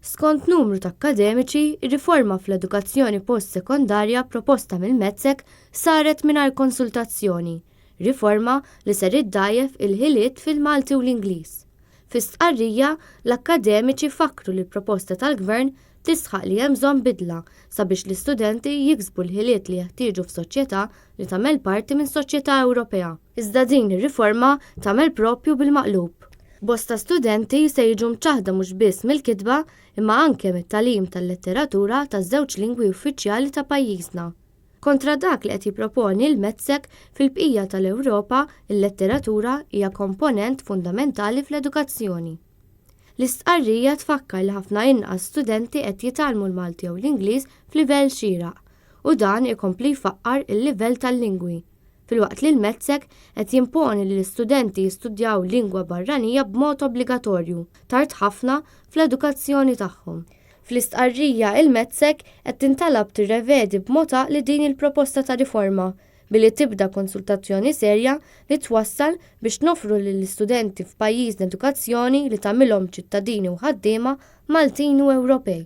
Skont numru ta' akkademiċi, ir-riforma fl-edukazzjoni post-sekondarja proposta mill-MATSEC saret mingħajr konsultazzjoni, riforma li ser iddgħajjef il-ħiliet fil-Malti u l-Ingliż. Fi stqarrija, l-akkademiċi fakkru li l-proposta tal-Gvern tisħaq li hemm bżonn bidla sabiex l-istudenti jiksbu l-ħiliet li jeħtieġu f'soċjetà li tagħmel parti minn soċjetà Ewropea. Iżda din ir-riforma tagħmel proprju bil-maqlub. Bosta studenti se jiġu mċaħħda mhux biss mill-kitba imma anke mit-tagħlim tal-letteratura taż-żewġ lingwi uffiċjali ta' pajjiżna. Kontra dak li qed jipproponi l-METSEC, fil-bqija tal-Ewropa l-letteratura hija komponent fundamentali fl-edukazzjoni. L-istqarrija tfakkar li ħafna inqas studenti qed jitgħallmu l-Malti jew l-Ingliż f'livell xieraq u dan ikompli jfaqqar il-livell tal-lingwi, filwaqt li l-METSEC qed jimponi li l-istudenti jistudjaw lingwa barranija b'mod obbligatorju tard ħafna fl-edukazzjoni tagħhom. Fl-istqarrija, il-METSEC qed tintalab tirrevedi b'mod għaqli din il-proposta ta' riforma billi tibda konsultazzjoni serja li twassal biex noffru lill-istudenti f'pajjiżna edukazzjoni li tagħmilhom ċittadini u ħaddiema Maltin u Ewropej.